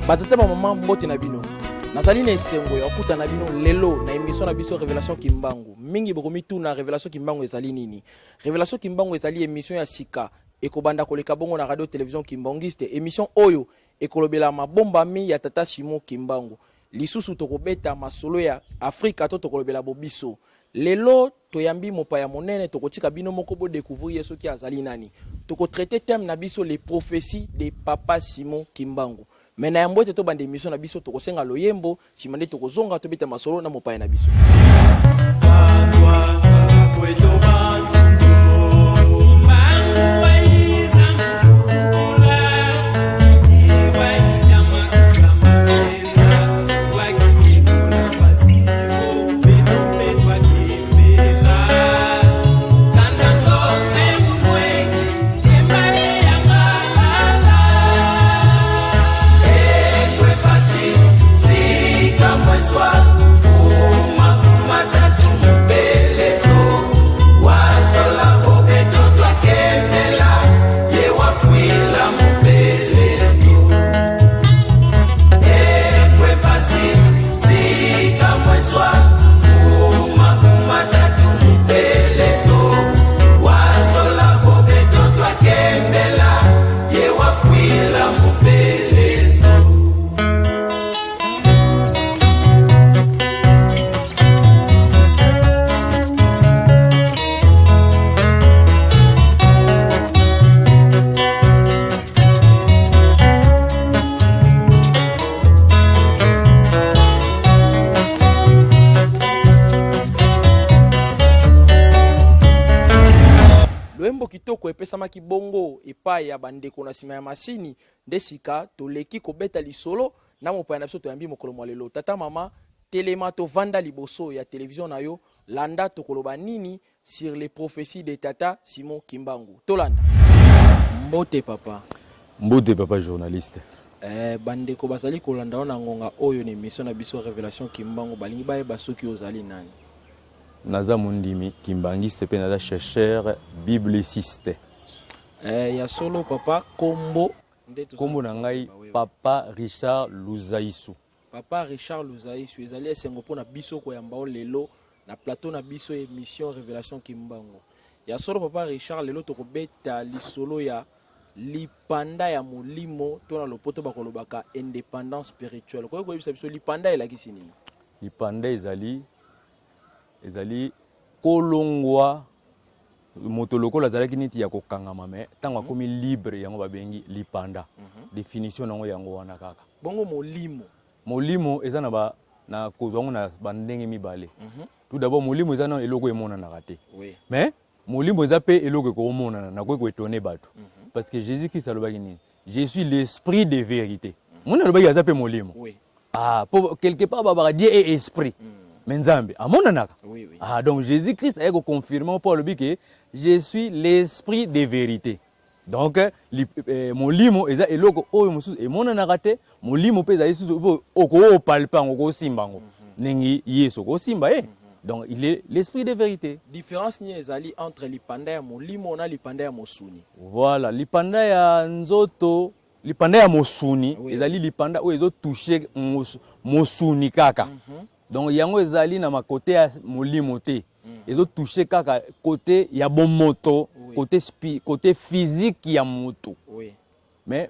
Batata ba mama, mbote na bino. Nazali na esengo ya kokutana na bino lelo na emission na biso Revelation Kimbangu. Mingi bokomituna Revelation Kimbangu ezali nini? Revelation Kimbangu ezali emission ya sika ekobanda koleka bongo na radio television Kimbanguiste. Emission oyo ekolobela mabombami ya tata Simon Kimbangu. Lisusu tokobeta masolo ya Afrika to tokolobela bobiso. Lelo toyambi mopaya monene, tokotika bino moko bo decouvrir ye soki azali nani. Toko traiter thème na biso les propheties de papa Simon Kimbangu. Mais na yambo ete tobanda emission na biso, tokosenga loyembo, sima nde tokozonga tobeta masolo na mopaya na biso. Loyembo kitoko epesamaki bongo epai ya bandeko na nsima ya masini nde sika toleki kobeta lisolo na mopaya na biso toyambi mokolo mwa lelo. Tata mama, telema to vanda liboso ya television na yo, landa tokoloba nini sur les propheties de tata Simon Kimbangu. Tolanda. Mbote papa. Mbote papa journaliste. Eh, bandeko bazali kolanda yo na ngonga oyo na emission na biso Revelation Kimbangu balingi bayeba soki ozali nani. Naza mondimi kimbangiste mpe naza chercheur bibliciste. Eh, ya solo papa, kombo nde kombo na ngai papa Richard Luzaisu. Papa Richard Luzaisu, ezali esengo mpo na biso koyamba yo lelo na plateau na biso emission Revelation Kimbangu. Ya solo papa Richard, lelo tokobeta lisolo ya lipanda ya molimo to na lopoto bakolobaka independance spirituelle. Okoki koyebisa biso lipanda elakisi nini? Lipanda ezali ezali kolongwa moto lokola azalaki neti ya kokangama me ntango akomi libre yango babengi lipanda. Definition nango yango wana kaka. Bongo molimo? Molimo eza na ba na kozwa yango na bandenge mibale. Tout d'abord molimo eza na eloko emonanaka te. Mais molimo eza mpe eloko ekomonana, nakoki koetone bato. Parce que Jésus Christ alobaki nini? Je suis l'esprit de vérité. Moni alobaki aza mpe molimo. Ah, po quelque part babaka Dieu est esprit. Mais Nzambe amonanaka. Ah, donc Jésus Christ aye koconfirme mpo alobi ke je suis l'esprit de vérité. Donc eh, molimo eza eloko oyo mosusu emonanaka te, molimo mpe ezali susu mpo okoopalpe yango, okosimba yango. Ndenge Yesu okosimba ye. Donc il est l'esprit de vérité. Différence nini ezali entre lipanda ya molimo na lipanda ya mosuni? Voilà, lipanda ya nzoto, lipanda ya mosuni, ezali lipanda oyo ezo toucher mosuni kaka. Donc yango ezali na makote ya molimo te. Ezo toucher kaka côté ya bomoto, côté physique ya moto. Mais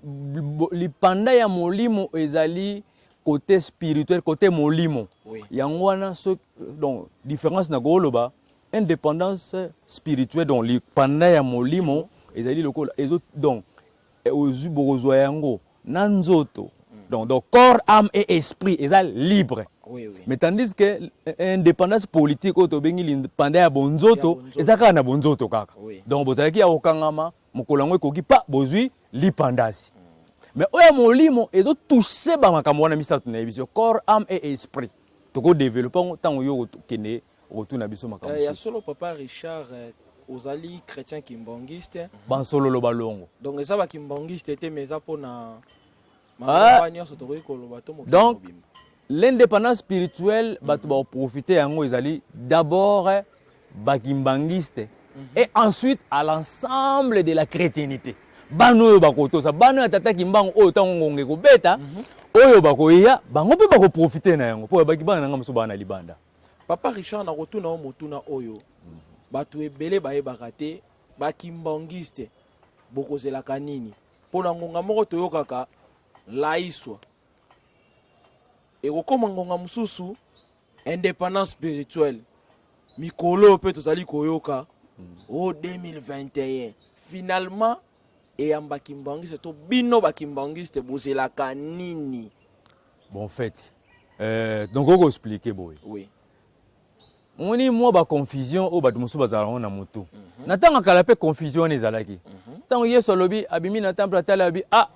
lipanda ya molimo ezali côté spirituel, côté molimo. Yango wana so, donc différence na koloba indépendance spirituelle, donc lipanda ya molimo ezali lokola ezo, donc ozwi bokozwa yango na nzoto. Donc corps, âme et esprit eza libre. Mais tandis que indépendance politique oyo tobengi lipanda ya bonzoto eza kaka na bonzoto kaka. Donc bozalaki ya kokangama mokolo yango ekoki pa bozwi lipandasi. Mais oyo ya molimo ezo toucher ba makambo wana misato na yebiso, corps, âme et esprit. Toko développer yango ntango yo okende okotuna biso makambo Ya mosusu. solo papa Richard, ozali chrétien kimbangiste. Bansololo balongo. Donc eza ba kimbangiste te mais eza pona makambo nyonso tokoki koloba to mokili Donc, mobimba. l'indépendance spirituelle, bato ba profiter yango ezali d'abord ba kimbangiste et ensuite à l'ensemble de la chrétienté. Bana oyo bakotosa, bana ya tata Kimbangu oyo ntango ngonga ekobeta, oyo bakoya, bango mpe bakoprofite na yango, mpo babaki bana na ngai mosusu baa na libanda. Papa Richard, nakotuna yo motuna oyo bato ebele bayebaka te. Bakimbangiste bokozelaka nini? Mpo na ngonga moko toyokaka laiswa, ekokóma ngonga mosusu indépendance spirituelle. Mikolo oyo mpe tozali koyoka o 2021, finalement eyamba kimbangiste to bino bakimbangiste bozelaka nini? Bon, en fait, donc okoexpliquer boye. Omoni mwa baconfusion oyo bato mosusu bazala yango na motu. Na ntango ya kala mpe confusion wana ezalaki. Ntango Yesu alobi, abimi na temple, atali, alobi: "Ah,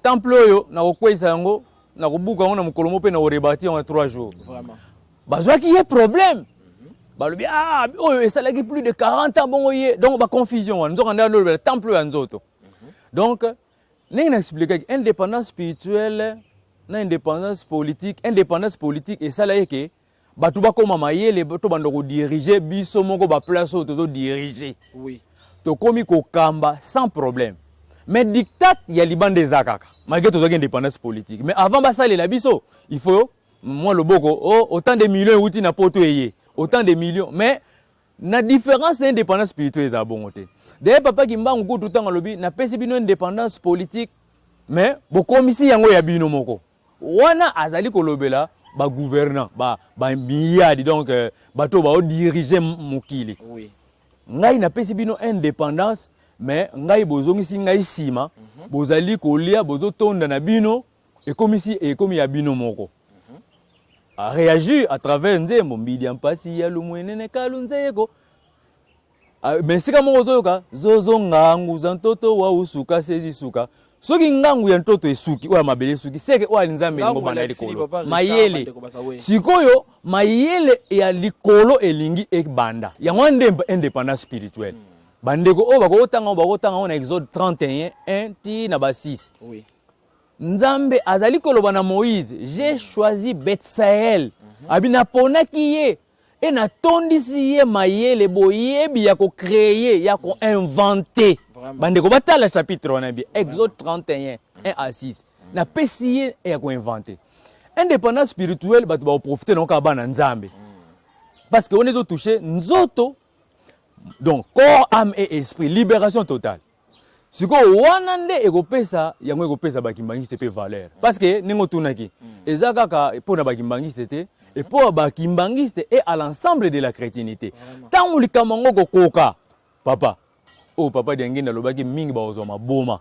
temple oyo nakokweyisa yango, nakobuka yango na mokolo moko mpe nakorebâtir yango na 3 jours." Bazwaki ye problème, balobi: "Ah, oyo esalaki plus de 40 ans bongo ye." Donc baconfusion wana, nzoka nde alobela temple ya nzoto. Donc ndenge na expliquaki, indépendance spirituelle na indépendance politique, indépendance politique esala ye ke bato bakóma mayele, to banda kodiriger biso moko baplace oyo tozodiriger. Tokomi kokamba sans problème, mais diktat ya libanda eza kaka, malgré tozwaki indépendance politique. Mais avant basalela biso, il faut mwa loboko oh, autant de millions euti na poto, eye autant de millions. Mais na différence na indépendance spirituelle eza bongo te. D'ailleurs, papa Kimbangu kutu ntango alobi: "Napesi bino indépendance politique, mais bokomisi yango ya bino moko", wana azali kolobela bagouvernant, bamiyadi, donc bato oyo baodiriger mokili. Ngai napesi bino indépendance, mais ngai bozongisi ngai nsima. Bozali kolia, bozotonda na bino, ekomisi ekomi ya bino moko. Aréagir à travers nzembo mbidi ya mpasi ya lumwenene kalu nzeko. Ah, mais esika moko ozoyoka zozo ngangu za ntoto wa usuka sezi suka. Soki ngangu ya ntoto esuki, oyo ya mabele esuki, seke oyo ya Nzambe elingo banda likolo mayele. Sikoyo mayele ya likolo elingi ebanda, yango wana nde indépendance spirituelle. Bandeko oyo bakotanga oyo, bakotanga oyo na Exode 31 1 ti na ba 6. Nzambe azali koloba na Moïse: "J'ai choisi Betsael." Abi naponaki ye e natondisi ye mayele, boyebi ya kocréer, ya koinventer. Bandeko batala chapitre wana bien, Exode 31 1 à 6. Napesi ye ya koinventer. Indépendance spirituelle, bato bakoprofiter nango kaka bana Nzambe, parce que wana ezotouche nzoto, donc corps, âme et esprit, libération totale. Sikoyo wana nde ekopesa yango, ekopesa bakimbangiste mpe valeur, parce que ndenge otunaki, eza kaka mpo na bakimbangiste te, e mpo ya bakimbangiste et à l'ensemble de la chrétienté. Ntango likambo yango kokoka, papa oyo, papa Diangenda alobaki mingi, bakozwa maboma.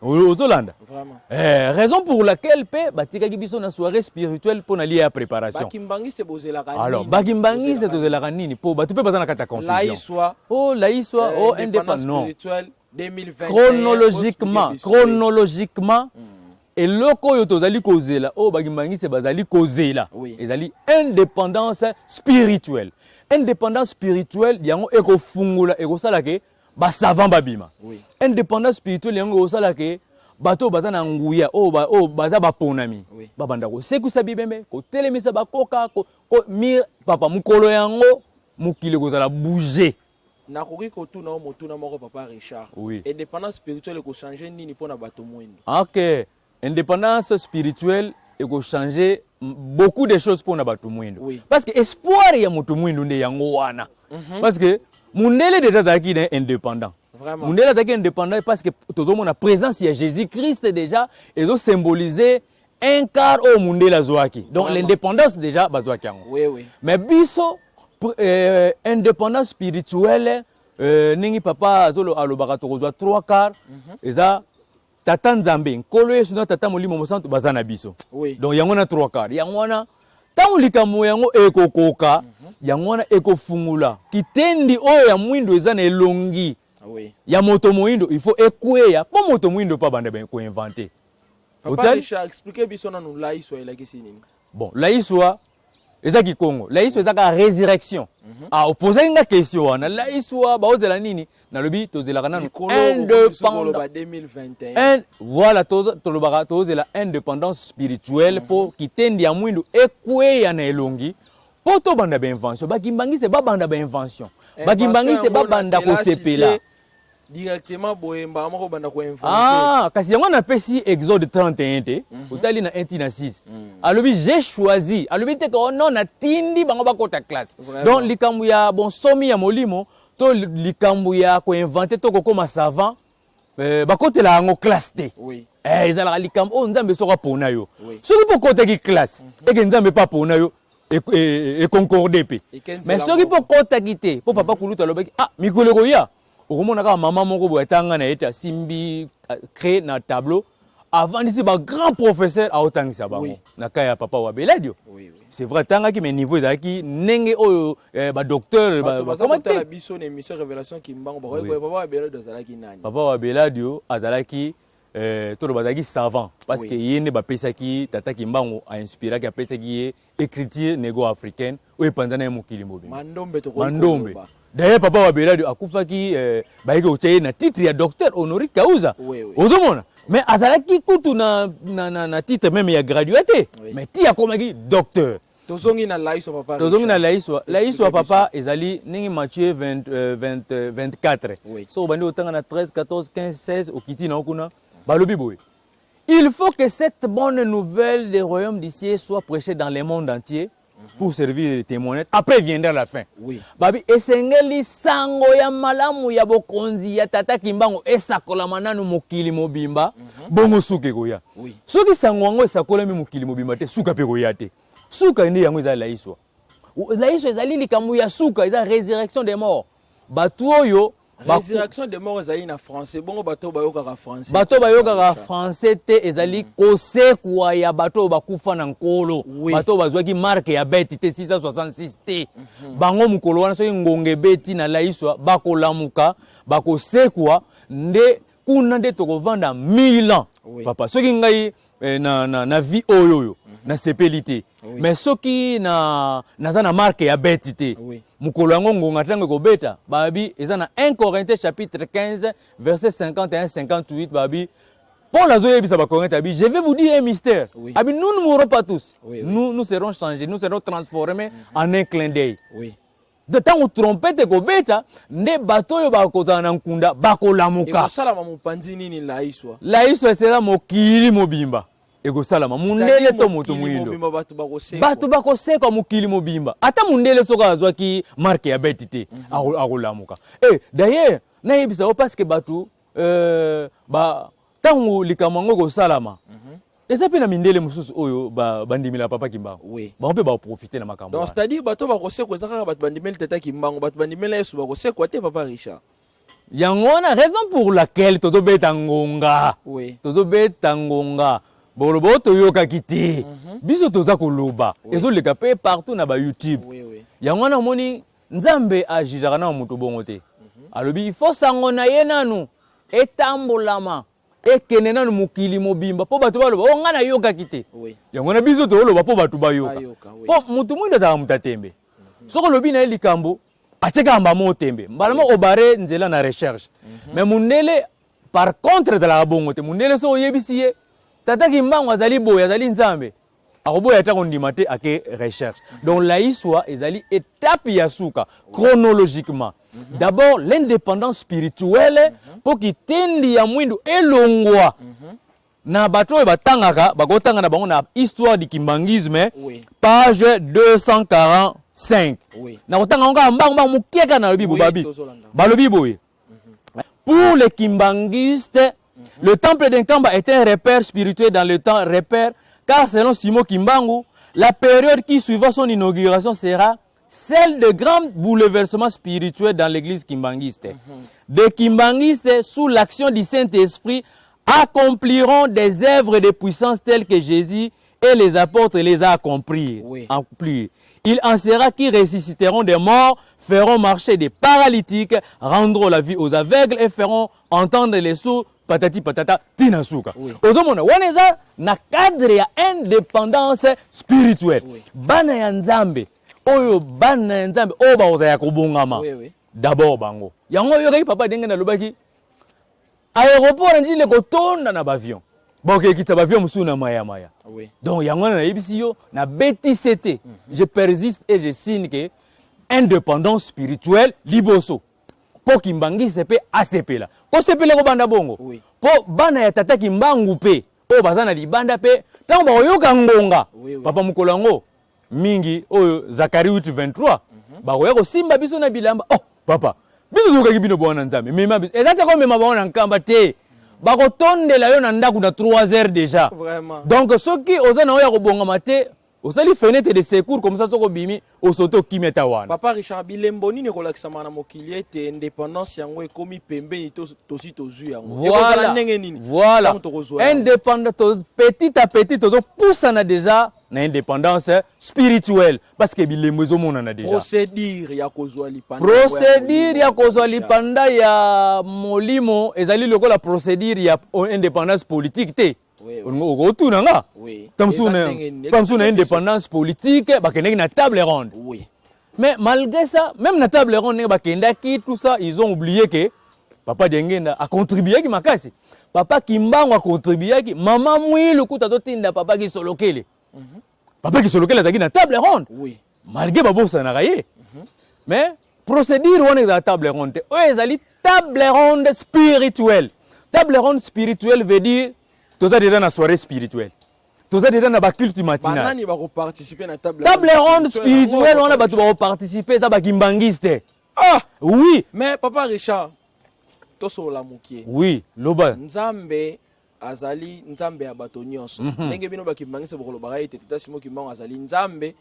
Ozolanda? Vraiment. Raison pour laquelle mpe batikaki biso na soirée spirituelle mpo na lia ya préparation. Bakimbangiste bozelaka Alors nini? Bakimbangiste Bozelaka tozelaka nini? Mpo bato mpe baza na kati ya confusion. Laïswa. Oh, laïswa, oh, indépendance indépendance, non. spirituelle 2021. Chronologiquement, Oexpliquer biso. chronologiquement, eloko oyo tozali kozela, oyo bakimbangiste bazali kozela, ezali indépendance spirituelle. Indépendance spirituelle yango ekofungola, ekosala ke basavant babima. Indépendance spirituelle yango ekosala ke bato oyo baza na nguya, oyo baza baponami, babanda kosekwisa bibembe, kotelemisa bakoka papa mokolo yango mokili ekozala bouge. Nakoki kotuna yo motuna moko, papa Richard? Oui. Indépendance spirituelle ekochange nini mpona bato mwindo? Ok, indépendance spirituelle ekochange beaucoup de choses mpona bato mwindo, parce que espoir ya moto mwindo nde yango wana, parce que mundele déjà azalaki na indépendant. Mundele azalaki indépendant parce que tozomona présence ya Jésus Christ déjà ezosymboliser un quart oyo mundele azwaki, donc l'indépendance déjà bazwaki yango. Mais biso, indépendance spirituelle, ndenge papa alobaka, tokozwa trois quart. Eza tata Nzambe, Nkolo Yesu na tata Molimo Mosantu baza na biso. Donc yango wana trois quart yango wana, ntango likambo yango ekokoka, yango wana ekofungula kitendi oyo ya mwindo eza na elongi ya moto moyindo. Il faut ekweya mpo moto moyindo mpo abanda koinventer. Papa Hotel? Richard, explique biso nanu laiswa elakisi nini. Bon, laiswa eza kikongo, laiswa eza kaka résurrection. Ah, opozaki nga question wana, laiswa baozela nini? Nalobi tozelaka nanu Likolo indépendant koloba 2021. Voilà, tolobaka tozela indépendance spirituelle mpo kitendi ya mwindu ekweya na elongi mpo tobanda bainvention. Bakimbangise babanda bainvention, bakimbangise Invention yango na babanda kelasi kosepela. te. Directement boye, mbala moko banda koinvente. Ah, kasi yango napesi Exode 31 te. Otali na 1 ti na 6, alobi: "J'ai choisi." Alobi te ke oh non, natindi bango bakota classe. Donc likambo ya bonsomi ya molimo to likambo ya koinvente to kokóma savant, bakotela yango classe te. Ezalaka likambo oyo Nzambe soki apona yo. Soki mpo okotaki classe, eke Nzambe mpe apona yo, econcorde mpe. Mais soki mpo okotaki te, mpo papa kulutu alobaki: "Ah, mikolo ekoya, okomona kaka mama moko boye atanga na ye te, asimbi craie na tableau, avandisi bagrand professeur, aotangisa bango." Na ka ya papa wa Beladio, c'est vrai, atangaki, mais niveau ezalaki ndenge oyo badocteur bakoma te. Biso na émission Révélation Kimbangu, papa wa Beladio azalaki nani? Papa wa Beladio azalaki, toloba azalaki savant, parce que ye nde bapesaki tata Kimbangu, ainspiraki, apesaki ye écriture négro africaine oyo epanzana ye mokili mobimba. Mandombe. Mandombe. D'ailleurs, papa wa Beladio akufaki, bayeki kotia ye na titre ya docteur honoris causa. Ozomona, mais azalaki kutu na titre même ya graduat te, mais ti akomaki docteur. Tozongi na Laiswa, papa. Tozongi na Laiswa. Laiswa, papa, ezali ndenge Matthieu 20, 20, 24. So obandi otanga na 13, 14, 15, 16, okiti na kuna, balobi boye: "Il faut que cette bonne nouvelle du royaume du ciel soit prêchée dans le monde entier pour servir de témoignage. Après viendra la fin." Babi esengeli sango ya malamu ya bokonzi ya tata Kimbangu esakolama nanu mokili mobimba, bongo suka ekoya. Soki sango yango esakolami mokili mobimba te, suka mpe ekoya te. Suka nde yango eza Laiswa. Laiswa ezali likambo ya suka, eza résurrection des morts. Bato oyo Résurrection des morts ezali na français, bongo bato bayokaka français? Bato bayokaka français te, ezali kosekwa ya bato oyo bakufa na Nkolo. Bato oyo bazwaki marque ya bête te, 666 te. Bango mokolo wana, soki ngonga ebeti na Laiswa, bakolamuka, bakosekwa. Nde kuna nde tokovanda 1000 ans. Papa, soki ngai na vie oyo nasepeli te, mais soki naza na marque ya bête te, mokolo yango ngonga ntango ekobeta, babi eza na 1 Corinthiens chapitre 15 verset 51 58, babi Paul azoyebisa Bacorinthe, abi: "Je vais vous dire un mystère." Abi: "Nous ne mourrons pas tous." Nous, nous serons changés, nous serons transformés en un clin d'œil. De ntango trompette ekobeta, nde bato oyo bakozala na nkunda bakolamuka. Ekosalama mopanzi nini, Laiswa? Laiswa esela mokili mobimba, ekosalama mundele to moto mwindo. Mobimba bato bakosekwa. Bato bakosekwa mokili mobimba, ata mundele soki azwaki marque ya bête te, akolamuka. E d'ailleurs nayebisa yo, parce que bato ba ntango likambo yango ekosalama, eza mpe na mindele mosusu oyo bandimela papa Kimbangu. Bango mpe baprofite na makambo Donc wana. C'est-à-dire bato bakosekwa eza kaka bato bandimeli tata Kimbangu, bato bandimeli Yesu bakosekwa te, papa Richard? Yango wana raison pour laquelle tozobeta ngonga. Tozobeta ngonga, boloba oyo toyokaki te, biso toza koloba, ezoleka mpe partout na baYouTube. Yango wana omoni Nzambe ajugeaka nano moto bongo te. Alobi il faut sango na ye nanu etambolama, ekende nanu mokili mobimba, mpo bato baloba: "O ngai nayokaki te." Yango wana biso tooloba mpo bato bayoka. Bayoka, oui. Mpo motu mwindo azalaka moto atembe. Soki olobi na ye likambo, atiekaka mbama otembe, mbala moko obare nzela na recherche. Mais mundele par contre ezalaka bongo te. Mundele soki oyebisi ye tata Kimbangu azali boye, azali Nzambe, akoboya ata kondima te, ake recherche. Donc Laiswa ezali étape ya suka chronologiquement. D'abord l'indépendance spirituelle, mpo kitendi ya mwindu elongwa na bato oyo batangaka, bakotanga na bango na Histoire du kimbanguisme, page 245. Na kotanga yango kaka mbangu mbangu moke kaka, nalobi boye. Babi Tozolanda. Balobi boye: "Pour les kimbanguistes, le temple d'Nkamba est un repère spirituel dans le temps, repère car selon Simon Kimbangu, la période qui suivra son inauguration sera celle de grands bouleversements spirituels dans l'église kimbanguiste. Des kimbanguistes, sous l'action du Saint-Esprit, accompliront des œuvres de puissance telles que Jésus et les apôtres les a accomplis. Accomplis. Il en sera qui ressusciteront des morts, feront marcher des paralytiques, rendront la vue aux aveugles et feront entendre les sourds", patati patata, tina suka. Ozomona wana eza na cadre ya indépendance spirituelle. Bana ya Nzambe oyo, bana ya Nzambe oyo bakozala ya kobongama. D'abord bango yango oyokaki papa ndenge nalobaki aéroport na Ndjili kotonda na baavion, bakokekita baavion mosusu na mayamaya. Donc yango wana nayebisi yo, nabetisi te, je persiste et je signe que indépendance spirituelle liboso. Mpo kimbangiste mpe asepela. Kosepela ekobanda bongo. Oui. Mpo bana ya tata Kimbangu mpe oyo baza na libanda mpe ntango bakoyoka ngonga, Oui. papa mokolo yango mingi oyo Zacharie 8:23 bakoya kosimba biso na bilamba. Oh papa, biso tozokaki bino bwana Nzambe, mema biso. Eza te komema bango na nkamba te, bakotondela yo na ndako na 3 heures déjà. Vraiment. Donc soki oza na oyo ya kobongama te, osali fenêtre de secours comme ça, soki obimi osote okimi ata wana. Papa Richard, bilembo nini ekolakisama na mokili ete indépendance yango ekomi pembeni, tosi tozwi yango? Ekozala ndenge nini Voilà. ntango tokozwa yango? Indépendant, petit à petit tozopusana déjà na indépendance spirituelle, parce que bilembo ezomonana déjà. Procédure ya kozwa lipanda? Procédure ya kozwa lipanda ya molimo ezali lokola procédure ya indépendance politique te. Oui. Okotuna nga. Eza ndenge nini? Tamosusu na indépendance politique bakendaki na table ronde. Mais malgré ça, même na table ronde ndenge bakendaki, tout ça, ils ont oublié que papa Diangenda acontribuaki makasi, papa Kimbangu acontribuaki, mama Mwilu kuta totinda papa Kisolokele. Papa Kisolokele azalaki na table ronde. Malgré babosanaka ye, mais procédure wana ezala table ronde te. Oyo ezali table ronde spirituelle. Table ronde spirituelle veut dire toza déjà na soirée spirituelle, toza déjà na baculte matinal. Banani bakoparticipe na table? Table ronde spirituelle wana, bato bakoparticipe eza bakimbangiste. Ah! Oui. Mais papa Richard, tosolola mokie. Oui, loba. Nzambe azali Nzambe ya bato nyonso. Ndenge bino bakimbangisi bokolobaka ete tata Simo Kimbangu azali Nzambe,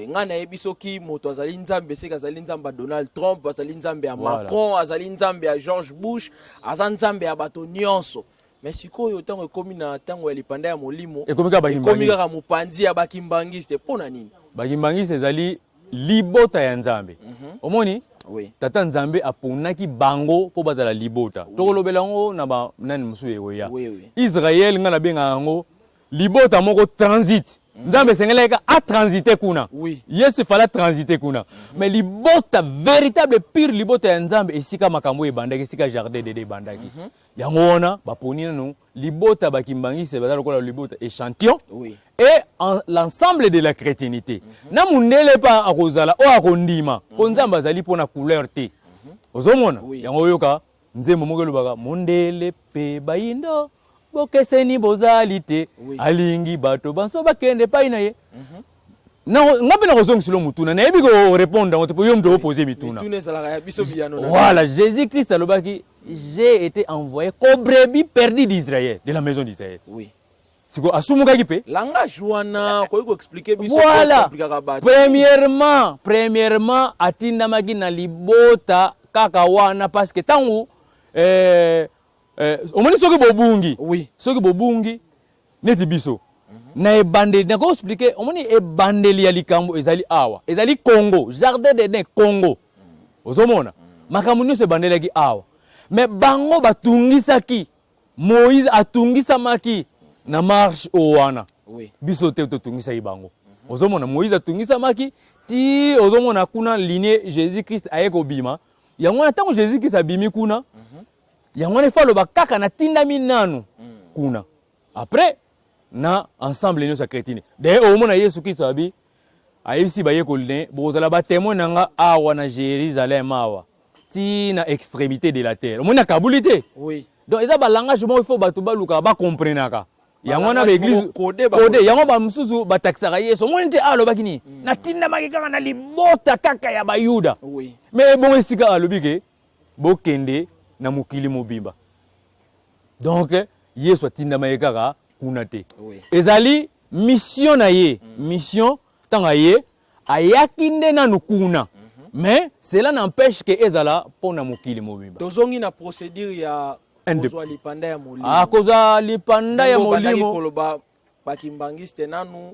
ngai nayebi soki moto azali Nzambe, seke azali Nzambe ya Donald Trump, azali Nzambe ya Macron, azali Nzambe ya George Bush, aza Nzambe ya bato nyonso. Mais sikoyo, ntango ekomi na ntango ya lipanda ya molimo, ekomi kaka ekomi bakimbangisi. Kaka mopanzi ya bakimbangisi te. Mpo na nini? Bakimbangisi ezali libota ya Nzambe, omoni? Oui. Tata Nzambe aponaki bango mpo bazala libota. Tokolobela yango na banani mosusu ekoya. Oui. Israel, ngai nabengaka yango libota moko transit. Nzambe esengelaki kaka atransite kuna. Yesu fallait transiter kuna. Mais libota véritable, pure libota ya Nzambe, esika makambo oyo ebandaki, esika jardin d'Eden ebandaki, yango wana baponi nano libota bakimbangisi, baza lokola libota échantillon et l'ensemble de la chrétienté. Na mundele mpe akozala oyo akondima, mpo Nzambe azali mpona couleur te, ozomona? Yango oyoka nzembo moko elobaka: mondele mpe bayindo bokeseni bozali te. Alingi bato banso bakende epai na ye. Nga mpe nakozongisela motuna, nayebi korépondre yango te, mpo yo moto opose mituna. Mituna ezalaka ya biso, biyano na Voilà, Jésus Christ alobaki: j'ai été envoyé qu'aux brebis perdues d'Israël, de la maison d'Israël. Siko asumukaki mpe. Langage wana okoki koexpliquer biso? Voilà. Komplikaka bato. Premièrement, atindamaki na libota kaka wana, parce que ntango omoni soki bobungi, soki bobungi neti biso na ebandeli, nakoexpliquer. Omoni, ebandeli ya likambo ezali awa, ezali Congo, jardin d'Eden, Congo. Ozomona, makambo nyonso ebandelaki awa, mais bango batungisaki Moïse, atungisamaki na marche oyo wana. Biso te totungisaki bango. Ozomona, Moïse atungisamaki ti ozomona kuna ligne Jésus Christ aye kobima. Yango wana, ntango Jésus Christ abimi kuna, yango wana efa aloba kaka natindami nanu kuna, après na ensemble nyonso ya chrétien. D'ailleurs omona Yesu Kristo abi ayebisi bayekoli ne: bokozala batémoin na nga awa na Jérusalem awa ti na extrémité de la terre. Omoni, akabuli te. Donc eza balangage moko, il faut bato balukaka bakomprenaka yango wana. Balangage Baeglise moko codé. Codé yango. Bamosusu batakisaka Yesu, omoni te, alobaki nini? Natindamaki kaka na libota kaka ya Bayuda. Mais ebongo esika alobi ke bokende na mokili mobimba. Donc Yesu atindama ye kaka kuna te. Ezali mission na ye. Mission, ntango aye, ayaki nde nanu kuna, mais cela n'empêche ke ezala mpo na mokili mobimba. Tozongi na procédure ya kozwa lipanda ya molimo. Ah, kozwa lipanda ya Ndenge obandaki molimo. koloba, bakimbangiste nanu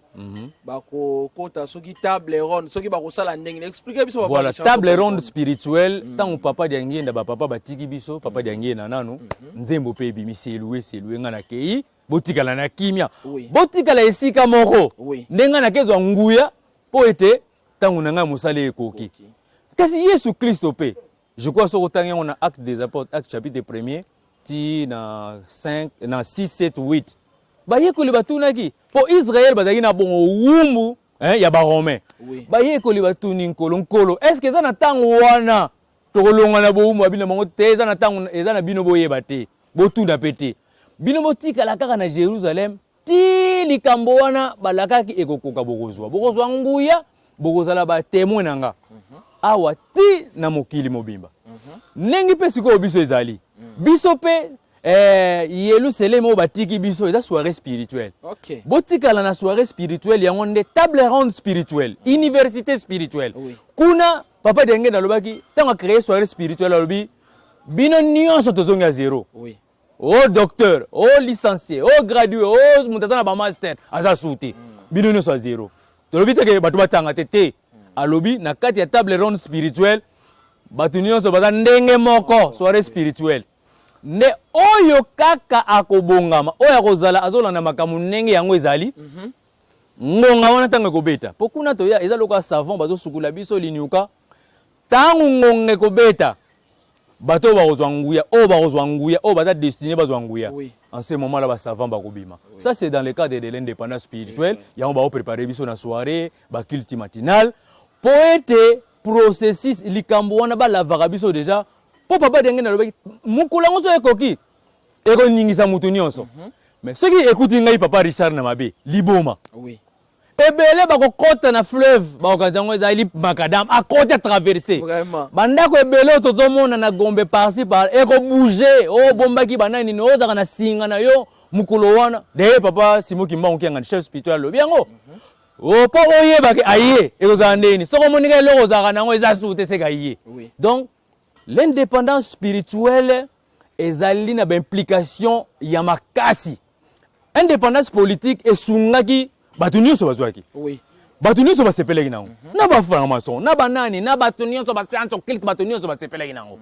bakokota soki table ronde, soki bakosala ndenge nini? Explique biso, papa Voilà, Richard, table tocomprendre. ronde spirituelle. Ntango papa Diangienda, bapapa batiki biso, papa Diangienda nanu nzembo mpe ebimi: selue selue, ngai nakei, botikala na kimia, botikala esika moko, nde ngai nakezwa nguya mpo ete ntango na ngai mosala ekoki. Kasi Yesu Kristo mpe, je crois soki otangi yango na Acte des Apôtres, Acte chapitre premier ti na 5, na 6, 7, 8, bayekoli batunaki, mpo Israele bazalaki na bongo wumbu, hein, ya Baromain. Bayekoli batuni Nkolo: Nkolo, est ce que eza na ntango wana Tokolongwa na bowumbu ya bino bango te, eza na ntango eza na bino boyeba te, botuna mpe te. Bino botikala kaka na Jerusalem ti likambo wana balakaki ekokoka, bokozwa bokozwa nguya, bokozala ba témoin na nga awa ti na mokili mobimba. Ndenge mpe sikoyo biso ezali biso mpe Yelusalemi oyo batiki biso eza soirée spirituelle. Botikala na soirée spirituelle, yango nde table ronde spirituelle, université spirituelle. Kuna papa Denge alobaki ntango acréé soirée spirituelle, alobi bino nyonso tozongi ya zéro. O docteur, o licencié, o gradué, o moto aza na bamaster aza su te, bino nyonso ya zéro. Tolobi teke bato batanga te te. Alobi na kati ya table ronde spirituelle bato nyonso baza ndenge moko. Soirée spirituelle nde oyo kaka akobongama, oyo akozala azolanda makambo ndenge yango ezali. Ngonga wana ntango ekobeta, mpo kuna toya eza lokola savon bazosukula biso linyuka. Ntango ngonga ekobeta, bato oyo bakozwa nguya, oyo bakozwa nguya, oyo baza destiné bazwa nguya, en ce moment là basavant bakobima. Ça, c'est dans le cadre de l'indépendance spirituelle. Yango baopréparé biso na soirée, baculte matinal, mpo ete processus likambo wana balavaka biso déjà. Mpo papa Ndenge nalobaki, mokolo yango so ekoki, ekoningisa motu nyonso. Mais soki ekuti ngai papa Richard na mabe liboma, ebele bakokɔta na fleuve, bakokanisa yango ezali macadam, akɔti atraverse. Bandako ebele oyo tozomona na Gombe par-ci par ekobouge. Oyo obombaki banani nini, oyo ozalaka na singa na yo mokolo wana. D'ailleurs, papa Simo Kimbangu Kiangani, chef spirituel, alobi yango mpo oyebake aye ekozala ndeni. Soki omonika eloko ozalaka nango eza su te, seka ye. Donc l'indépendance spirituelle ezali na baimplication ya makasi. Indépendance politique esungaki bato nyonso bazwaki, bato nyonso basepelaki nango, na bafranc-maçon, na banani, na bato nyonso bascience occulte, bato nyonso basepelaki nango.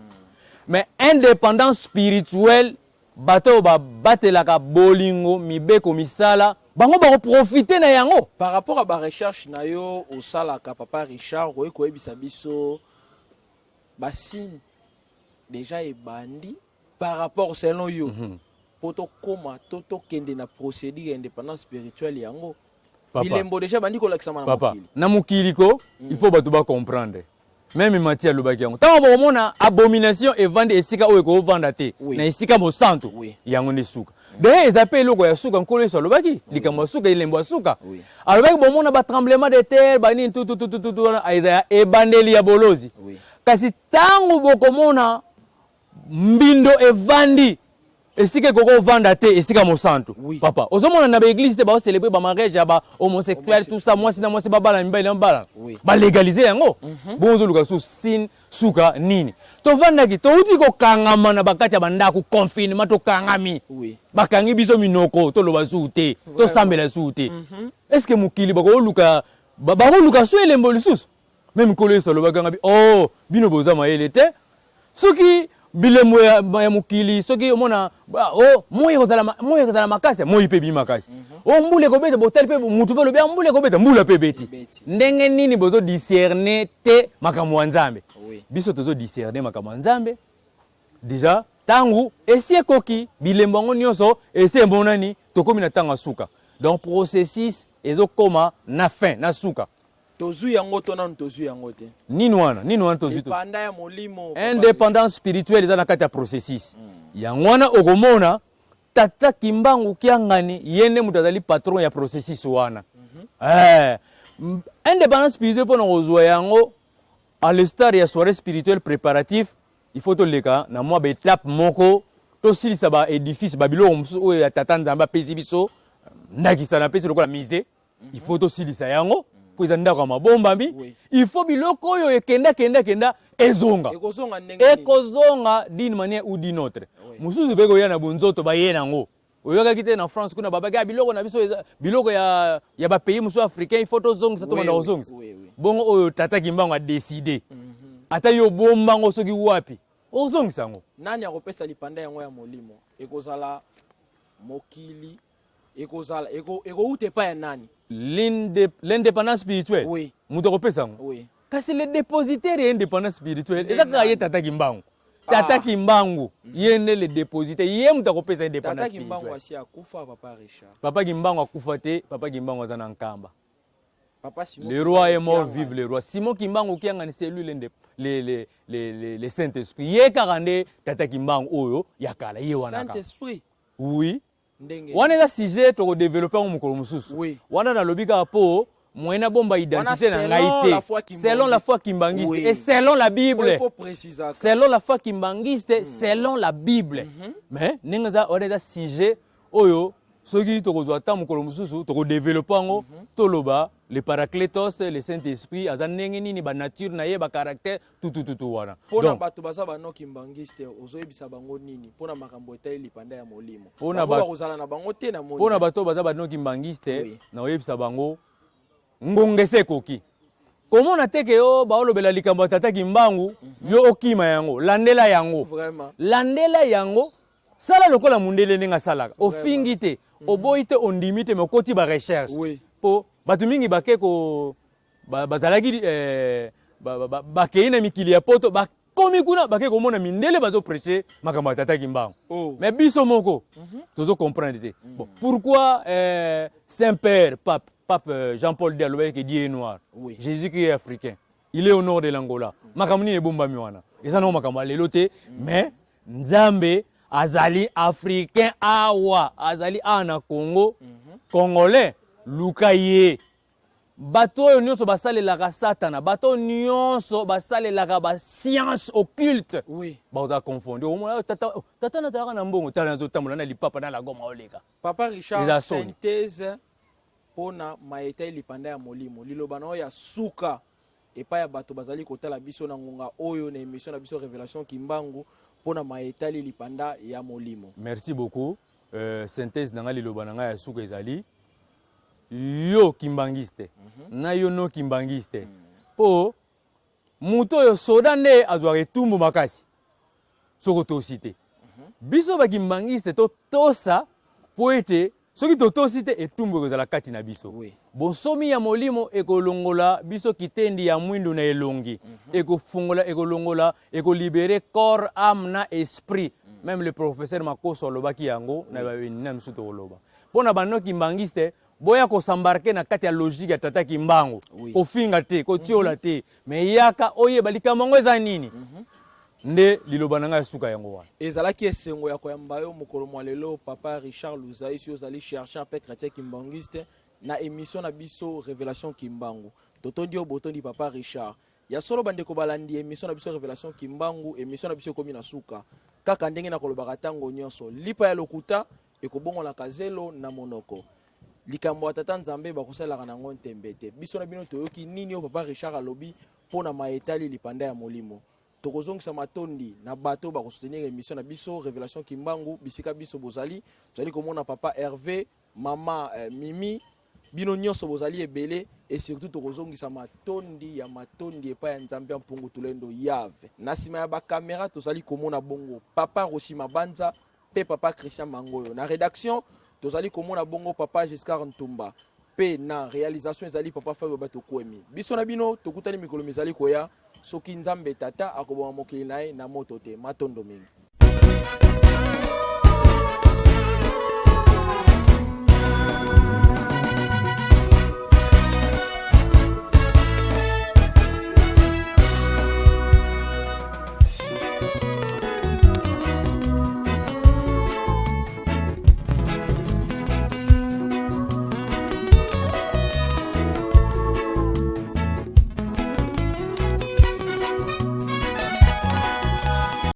Mais indépendance spirituelle, bato oyo babatelaka bolingo, mibeko, misala, bango bakoprofite na yango. Par rapport à barecherche na yo osalaka, papa Richard, okoki koyebisa biso basigne déjà ebandi par rapport selon yo mpo tokóma to tokende na procédure ya indépendance spirituelle yango? Papa. Bilembo déjà bandi kolakisama na Papa, mokili. Na mokili ko il faut bato bacomprendre. Même Mati alobaki yango, ntango bokomona abomination evandi esika oyo ekovanda te, na esika mosantu, yango nde suka. D'ailleurs, eza mpe eloko ya suka. Nkolo Yesu alobaki likambo ya suka, elembo ya suka. Alobaki bomona batremblement de terre, banini, tututututu, wana eza ya ebandeli ya bolozi. Kasi ntango bokomona mbindo evandi esika ekoki ovanda te, esika mosantu. Papa, ozomona na baeglise te baocélébre bamariage ya bahomosexuel, tout ça, mwasi na mwasi babala, mibali na babala, balégalize yango. Bongo ozoluka su signe suka nini? Tovandaki, touti kokangama na bakati ya bandako, confinement, tokangami, bakangi biso minoko, toloba suku te, tosambela suku te. Est ce que mokili bakoluka bakoluka su elembo lisusu? Même Nkolo Yesu alobaki yanga bi oh, bino boza mayele te. Soki bilembo ya mokili, soki omona oh, moi ekozala makasi, moi mpe ebimi makasi, o mbula ekobeta, botali mpe mutu mpe olobi ah, mbula ekobeta, mbula mpe ebeti. Ebeti. Ndenge nini bozodiscerne te makambo ya Nzambe? Biso tozodiscerne makambo ya Nzambe déjà. Ntango esi ekoki, bilembo yango nyonso esi emonani, tokómi na ntango ya suka. Donc processus ezokóma na fin, na suka. Tozwi yango to nanu tozwi yango te? Nini wana? Nini wana tozwi? Lipanda ya molimo, papa. Indépendance spirituelle eza na kati ya processus. Yango wana okomona tata Kimbangu Kiangani, ye nde moto azali patron ya processus wana. Indépendance spirituelle, mpona kozwa yango à l'instar ya soirée spirituelle préparatif, il faut toleka na mwa baétape moko, tosilisa baédifice, babiloko mosusu oyo ya tata Nzambe apesi biso. Ndakisa napesi lokola musée, il faut tosilisa yango mpo eza ndako ya mabombami. Il faut biloko oyo ekenda kenda kenda ezonga. Ekozonga ndenge nini? Ekozonga d'une manière ou d'une autre. Mosusu mpe koya na bonzoto baye nango. Oyokaki te na France kuna babaki ah, biloko na biso biloko ya bapays mosusu africain, il faut tozongisa, tobanda kozongisa. Bongo oyo tata Kimbangu adécide, ata yo obombango soki wapi, ozongisa yango. Nani akopesa lipanda yango ya molimo? Ekozala mokili, ekozala ekouta epai ya nani? L'indépendance spirituelle? Oui. Moto akopesa yango? Oui. Kasi le dépositaire ya indépendance spirituelle Nde eza kaka ye. Nani? Tata Kimbangu. Tata Kimbangu, ye nde le dépositaire, ye moto akopesa Tata indépendance Kimbangu spirituelle. asi akufa, papa Richard. Papa Kimbangu akufa te. Papa Kimbangu aza na Nkamba. Papa Simon Le roi est mort, Kimbangu vive le roi. Simon Kimbangu Kiangani, c'est lui l'un des les Saint-Esprit. Ye kaka nde tata Kimbangu oyo ya kala ye wana kaka. Saint-Esprit. Oui. Ndenge. Wana eza sujet toko développer yango mokolo mosusu. Oui. Wana nalobi kaka po moyen nabomba identité na ngai selon te. la foi kimbanguiste. Selon la foi kimbanguiste Oui. et selon la Bible. Il faut préciser. Selon la foi kimbanguiste, selon la Bible. Mais ndenge eza wana eza sujet oyo soki tokozwa ata mokolo mosusu tokodévelopper yango, toloba le paracletos, le Saint-Esprit aza ndenge nini, banature na ye, bacaractère, tutututu wana. Mpona Donc bato baza banoki mbangiste, ozoyebisa bango nini mpona makambo etali lipanda ya molimo? Mpona Bango bakozala na bango te na moni. Mpona bato oyo baza banoki mbangiste, nakoyebisa bango ngonga esi ekoki. Komona te ke yo baolobela likambo ya tata Kimbangu, yo okima yango. Landela yango. Landela yango, sala lokola mundele ndenge asalaka. Ofingi te, oboyi te, ondimi te, mais okoti barecherche. Mpo bato mingi bake ko bazalaki bakei na mikili ya poto, bakomi kuna, bake komona mindele bazoprêche makambo ya tata Kimbangu. Mais biso moko tozo comprendre te. Bon, pourquoi saint père pape Jean Paul II alobaki ke Dieu est noir, Jésus Christ est africain, il est au nord de l'Angola? Makambo nini ebombami wana? Eza nango makambo ya lelo te, mais Nzambe azali africain, awa azali awa na Congo. Congolais, luka ye. Bato oyo nyonso basalelaka Satana, bato oyo nyonso basalelaka bascience occulte, bakozala confondu. Omona, "Oh, tata, oh, tata nazalaka na mbongo, tala nazotambola na lipapa na lagoma oleka." Papa Richard, Eza soni. synthèse mpona mayeta lipanda ya molimo, liloba na oyo ya suka epai ya bato bazali kotala biso na ngonga oyo na émission na biso Révélation Kimbangu, mpona mayetali lipanda ya molimo. Merci beaucoup. Synthèse na ngai, liloba na ngai ya suka ezali: yo kimbangiste na yo no kimbangiste, mpo moto oyo soda nde azwaka etumbu makasi soki otosi te. Biso bakimbangiste totosa, mpo ete soki totosi te, etumbu ekozala kati na biso. Bonsomi ya molimo ekolongola biso kitendi ya mwindu na elongi, ekofungola, ekolongola, ekolibérer corps, âme na esprit. Même le professeur Makoso alobaki yango na na mosusu. Tokoloba mpo na banoki mbangiste, boya kos'embarquer na kati ya logique ya tata Kimbangu. Kofinga te, kotiola te, mais yaka oyeba likambo yango eza nini. Nde liloba na ngai ya suka yango wana. Ezalaki esengo ya koyamba yo mokolo mwa lelo, papa Richard Luzaisi, ozali chercheur mpe chrétien kimbanguiste, na émission na biso Révélation Kimbangu. Totondi yo, botondi papa Richard. Ya solo, bandeko balandi émission na biso Révélation Kimbangu, émission na biso ekomi na suka. Kaka ndenge na kolobaka ntango nyonso, lipa ya lokuta ekobongolaka zelo na monoko. Likambo ya tata Nzambe bakosalelaka nango ntembe te. Biso na bino toyoki nini oyo papa Richard alobi mpo na mayetali lipanda ya molimo. Tokozongisa matondi na bato bakosoutenir émission na biso Révélation Kimbangu bisika biso bozali. Tozali komona papa Hervé, mama Mimi, bino nyonso bozali ebele. Et surtout tokozongisa matondi ya matondi epai ya Nzambe ya Mpungu Tulendo Yave. Na nsima ya bakamera tozali komona bongo papa Rosi Mabanza mpe papa Christian Mangoyo. Na rédaction tozali komona bongo papa Giscard Ntumba, mpe na réalisation ezali papa Fabio Batokwemi. Biso na bino tokutani mikolo mizali koya, soki Nzambe Tata akoboma mokili na ye na moto te. Matondo mingi.